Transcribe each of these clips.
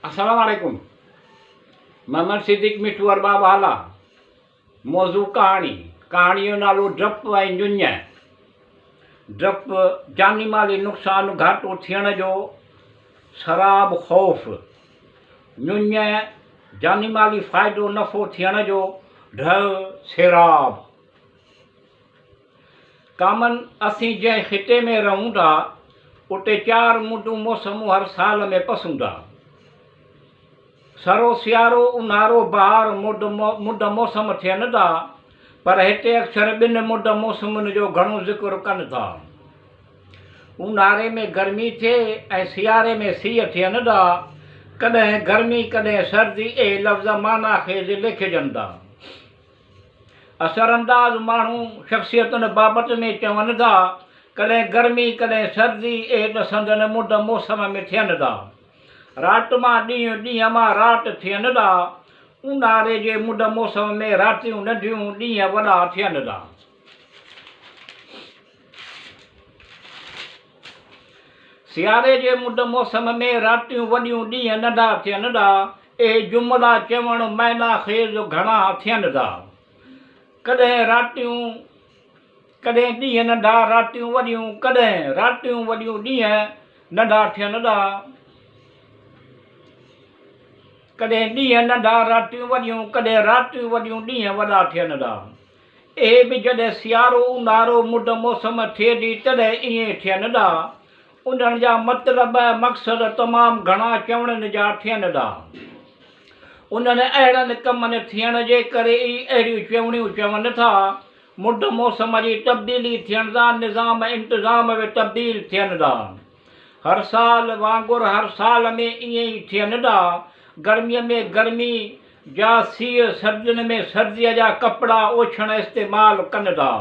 السلام عليڪم محمد صديق مٺو ارباب هالا موضوع ڪهاڻي ڪهاڻي جو نالو ڊپ ۽ ڃڃ ڊپ جاني مالي نقصان گهاٽو ٿيڻ جو سراب خوف ڃڃ جاني مالي فائدو نفعو ٿيڻ جو ڍء سيراب ڪامن اسين جنهن خطي ۾ رهون ٿا، اتي چار مندون موسمون هر سال ۾ پسون ٿا. سرو، سيارو، اونهارو، بهار مند مند موسم ٿين ٿا، پر هتي اڪثر ٻن مند موسمن جو گهڻو ذڪر ڪن ٿا. اونهاري ۾ گرمي ٿئي ۽ سياري ۾ سيء ٿين ٿا. ڪڏهن گرمي ڪڏهن سردي اهي لفظ معنيٰ خيز ليکجن ٿا. اثرانداز ماڻهو شخصيتن بابت ۾ چون ٿا، ڪڏهن گرمي ڪڏهن سردي اهي ته سندن مند موسم ۾ ٿين ٿا. رات مان ڏينهن، ڏينهن مان رات ٿين ٿا. اونهاري جي مند موسم ۾ راتيون ننڍيون، ڏينهن وڏا ٿين ٿا. سياري جي مند موسم ۾ راتيون وڏيون ڏينهن ننڍا ٿين ٿا. اهي جملا چوڻ معنيٰ خيز گهڻا ٿين ٿا. ڪڏهن راتيون ڪڏهن ڏينهن ننڍا راتيون وڏيون ڪڏهن راتيون وڏيون ڏينهن ننڍا ٿين ٿا. ڪڏهن ڏينهن ننڍا راتيون وڏيون ڪڏهن راتيون وڏيون ڏينهن وڏا ٿين ٿا. اهي به جڏهن سيارو اونهارو مند موسم ٿئي ٿي تڏهن ائين ٿين ٿا. انهن جا مطلب ۽ مقصد تمام گهڻا چوڻين جا ٿين ٿا. انهن اهڙن ڪمن ٿيڻ جي ڪري ئي اهڙيون چوڻيون چون ٿا. مند موسم جي تبديلي ٿيڻ سان نظام انتظام به تبديل ٿين ٿا. هر سال وانگر هر سال ۾ ائين ئي ٿين ٿا. گرميء ۾ گرمي جا سيء، سردين ۾ سرديء جا ڪپڙا اوڇڻ استعمال ڪن ٿا.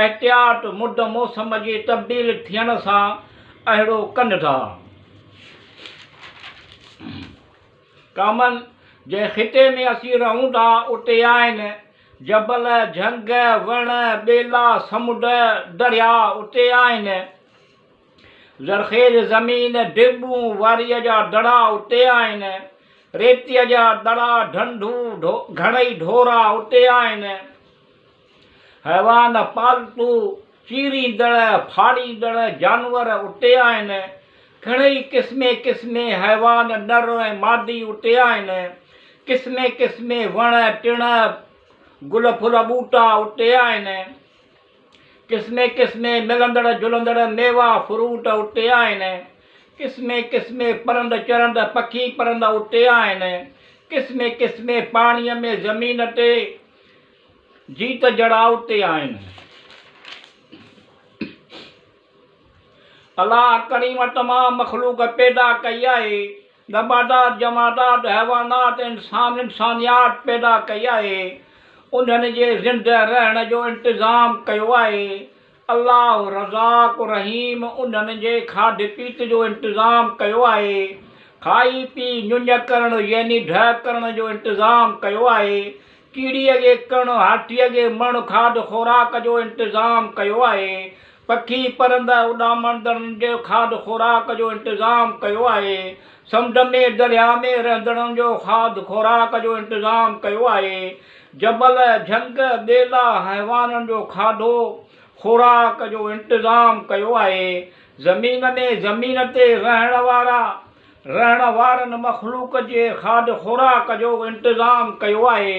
احتياط مد موسم جي تبديل ٿيڻ سان اهڙو ڪن ٿا. ڪامن، جنهن خطي ۾ اسين رهون ٿا، اتي آهن جبل، جهنگ، وڻ، ٻيلا، سمنڊ، درياء اتي آهن. زرخيز زمين، ڊٻون، واريء جا دڙا اتي آهن. ريتيء جا دڙا، ڍنڍون، گهڻئي ڍورا اتي آهن. حيوان، پالتو، چيريندڙ، ڦاڙيندڙ جانور اتي آهن. گهڻئي قسمين قسمين حيوان نر ۽ مادي اتي آهن. قسمين قسمين وڻ ٽڻ، گل ڦل ٻوٽا اتي آهن. قسمين قسمين ملندڙ جلندڙ ميوا فروٽ اتي آهن. قسمين قسمين پرند چرند پکي پرند اتي آهن. قسمين قسمين پاڻيء ۾ زمين تي جيت جڙا اتي آهن. الله ڪريم تمام مخلوق پيدا ڪئي آهي. نباتات، جمادات، حيوانات، انسان، انسانيات پيدا ڪئي آهي. انهن جي زنده رهڻ جو انتظام ڪيو آهي. الله رزاق رحيم انهن جي کاڌ پيت جو انتظام ڪيو آهي. کائي پي ڃڃ ڪرڻ يعني ڍء ڪرڻ جو انتظام ڪيو آهي. ڪيڙيء کي ڪڻ، هاٿيء کي مڻ کاڌ خوراڪ جو انتظام ڪيو آهي. پکي پرند اڏامندڙن جي کاڌ خوراڪ جو انتظام ڪيو آهي. سمنڊ ۾ درياء ۾ رهندڙن جو کاڌ خوراڪ جو انتظام ڪيو آهي. جبل، جهنگ، ٻيلا حيوانن جو کاڌو خوراڪ جو انتظام ڪيو آهي. زمين ۾ زمين تي رهڻ وارا رهڻ وارن مخلوق جي کاڌ خوراڪ جو انتظام ڪيو آهي.